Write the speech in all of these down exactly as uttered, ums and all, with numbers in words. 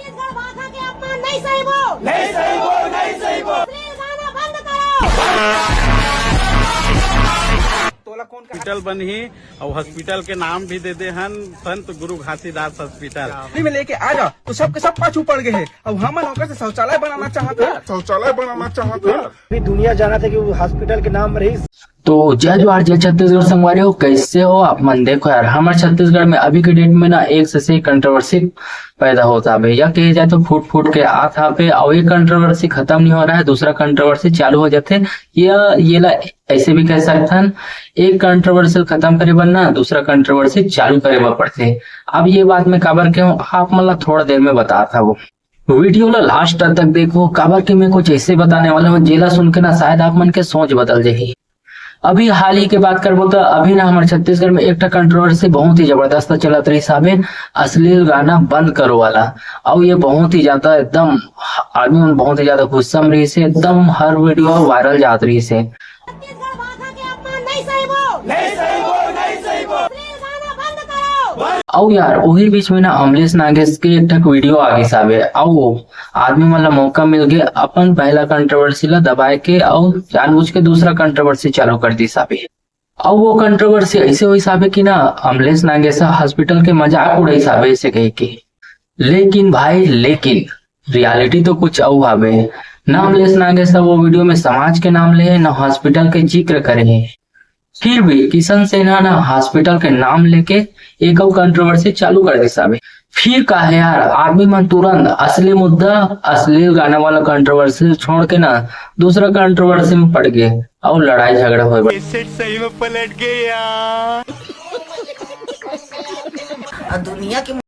छत्तीसगढ़ भाषा के अपमान नहीं सही वो। नहीं सही वो, नहीं सही वो। अश्लील गाना बंद करो। तोला कौन कहा? हॉस्पिटल बनही अउ हॉस्पिटल के नाम भी दे दे हन संत गुरु घासीदास हॉस्पिटल। दिल्ली में लेके आ जा तो सबके सब पाछू पड़ गए हैं। अब हमन ओकर से शौचालय बनाना चाहत हन। शौचालय बनाना चाहत हन। पूरी दुनिया जानत हे कि वो हॉस्पिटल के नाम रही। तो जय जोहार, जय छत्तीसगढ़ संगवारी हो, कैसे हो आप मन? देखो यार, हमारे छत्तीसगढ़ में अभी के डेट में ना एक से एक कंट्रोवर्सी पैदा होता है, या कहे जाए तो फूट फूट के आत हावे, और ये कंट्रोवर्सी खत्म नहीं हो रहा है, दूसरा कंट्रोवर्सी चालू हो जाते। ये ये ला ऐसे भी कह सकथन, एक कंट्रोवर्सी खत्म करे बर ना दूसरा कंट्रोवर्सी चालू करे बर पड़थे। अब ये बात मैं काबर कहूँ, आप मन ला थोड़ा देर में बतात हवं। वीडियो ला लास्ट तक देखो, काबर कि मैं कुछ ऐसे बताने वाला हूँ, जेला सुन के ना शायद आप मन के सोच बदल जाही। अभी हाल ही के बात करबो तो अभी ना हमारे छत्तीसगढ़ में एक ठा कंट्रोवर्सी बहुत ही जबरदस्त चलत रहिस हावे, अश्लील गाना बंद करो वाला। और ये बहुत ही ज्यादा एकदम आदमी मन बहुत ही ज्यादा गुस्सा में रहिस हे, एकदम हर वीडियो वायरल जात रहिस हे। छत्तीसगढ़ भाषा के अपमान नहीं सही वो। नहीं सही वो, नहीं सही वो। अश्लील गाना बंद करो। अउ यार, वही बीच में ना अमलेश नागेश के एक ठक वीडियो आ गिस हावे, अउ वो आदमी मन ला मौका मिल गए अपन पहला कंट्रोवर्सी ला दबाए के, अउ जानबूझ के दूसरा कंट्रोवर्सी चालू कर दिस हावे। अउ वो कंट्रोवर्सी ऐसे होइस हावे कि ना अमलेश नागेश हॉस्पिटल के मजाक उड़ाइस हावे ऐसे कह के। लेकिन भाई, लेकिन रियलिटी तो कुछ अउ हावे। ना अमलेश नागेश वो वीडियो में समाज के नाम ले हे, ना हॉस्पिटल के जिक्र करे हे। फिर भी किशन सेना ना हॉस्पिटल के नाम लेके एक अउ कंट्रोवर्सी चालू कर दिस हावे। फिर का है यार, आदमी मन तुरंत असली मुद्दा, अश्लील गाना वाला कंट्रोवर्सी छोड़ के ना दूसरा कंट्रोवर्सी में पड़ गए और लड़ाई झगड़ा होए बर। सेठ सही में पलट गए यार। अब दुनिया के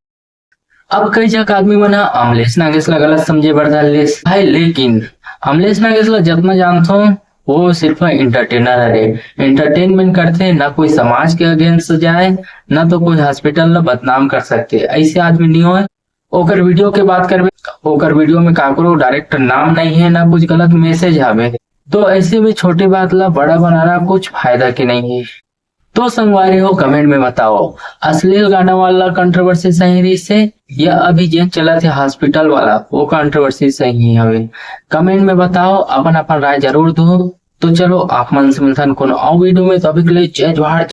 अब कई जगह आदमी मन ह अमलेश नागेश ला गलत समझे बर धर लेस भाई, लेकिन अमलेश नागेश ला जतना जानथो वो सिर्फ एंटरटेनर हरे। एंटरटेनमेंट करथे, ना कोई समाज के अगेंस्ट जाए, ना तो कोई हॉस्पिटल ला बदनाम कर सकथे, ऐसे आदमी नहीं होए। ओकर वीडियो के बात करबे, ओकर वीडियो में काकरो डायरेक्ट नाम नहीं है, ना कुछ गलत मैसेज हवे, तो ऐसे में छोटी बात ला बड़ा बनाना कुछ फायदा के नहीं है। तो संगवारी हो, कमेंट में बताओ, अश्लील गाना वाला कंट्रोवर्सी सही रहिस हे या अभी जेन चलत हे हॉस्पिटल वाला वो कंट्रोवर्सी सही हवे? कमेंट में बताओ, अपन अपन राय जरूर दो। तो चलो, आप मन से मिलथन कोनो अउ वीडियो में, तभी के लिए जय जोहार।